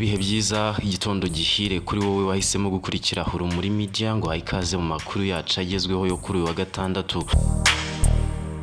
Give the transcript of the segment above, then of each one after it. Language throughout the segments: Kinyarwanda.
Ibihe byiza, igitondo gihire kuri wowe wahisemo gukurikira Urumuri Media. Ngo ikaze mu makuru yacu agezweho yo kuri uyu wa gatandatu.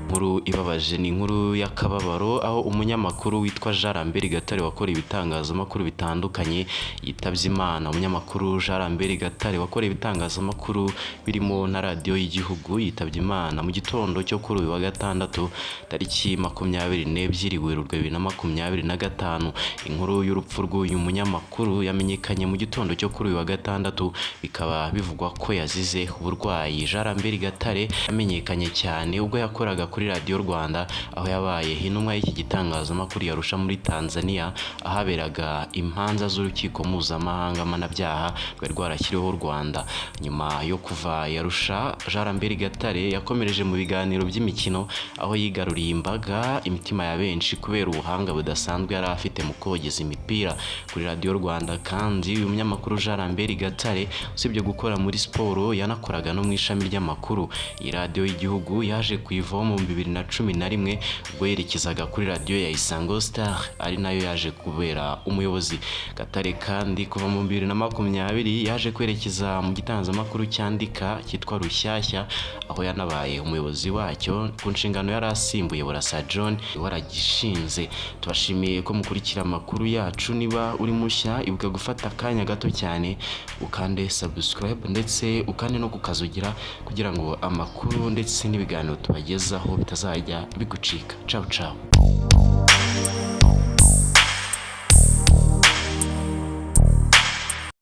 Inkuru ibabaje, ni inkuru y'akababaro, aho umunyamakuru witwa Jean Lambert Gatare wakoreye ibitangazamakuru bitandukanye yitabye Imana. Umunyamakuru Jean Lambert Gatare wakoreye ibitangazamakuru birimo na Radiyo y'Igihugu yitabye Imana mu gitondo cyo kuri uyu wa gatandatu, tariki 22 Werurwe 2025. Inkuru y'urupfu rw'uyu munyamakuru yamenyekanye mu gitondo cyo kuri uyu wa gatandatu, bikaba bivugwa ko yazize uburwayi. Jean Lambert Gatare yamenyekanye cyane ubwo yakoraga kuri Radiyo Rwanda, aho yabaye intumwa y'iki gitangazamakuru yarusha muri Tanzania, ahaberaga imanza z'Urukiko Mpuzamahanga Mpanabyaha rwari rwarashyiriweho u Rwanda. Nyuma yo kuva yarusha, Jean Lambert Gatare yakomereje mu biganiro by'imikino, aho yigaruriye imbaga, imitima ya benshi, kubera ubuhanga budasanzwe yari afite mu kogeza imipira kuri Radiyo Rwanda. Kandi uyu munyamakuru Jean Lambert Gatare, usibye gukora muri siporo, yanakoraga no mu ishami ry'amakuru. Iyi Radiyo y'Igihugu yaje kuyivaho mu 2011, ubwo yerekezaga kuri radiyo ya Isango Star, ari nayo yaje kubera umuyobozi. Gatare kandi kuva mu 2020 yaje kwerekeza mu gitangazamakuru cyandika cyitwa Rushyashya, aho yanabaye umuyobozi wacyo ku nshingano yari asimbuye Burasa John waragishinze. Tubashimiye ko mukurikira amakuru yacu. Niba uri mushya, ibuka gufata akanya gato cyane ukande subscribe, ndetse ukande no kukazugira, kugira ngo amakuru ndetse n'ibiganiro tubagezaho bitazajya bigucika. Ciao ciao.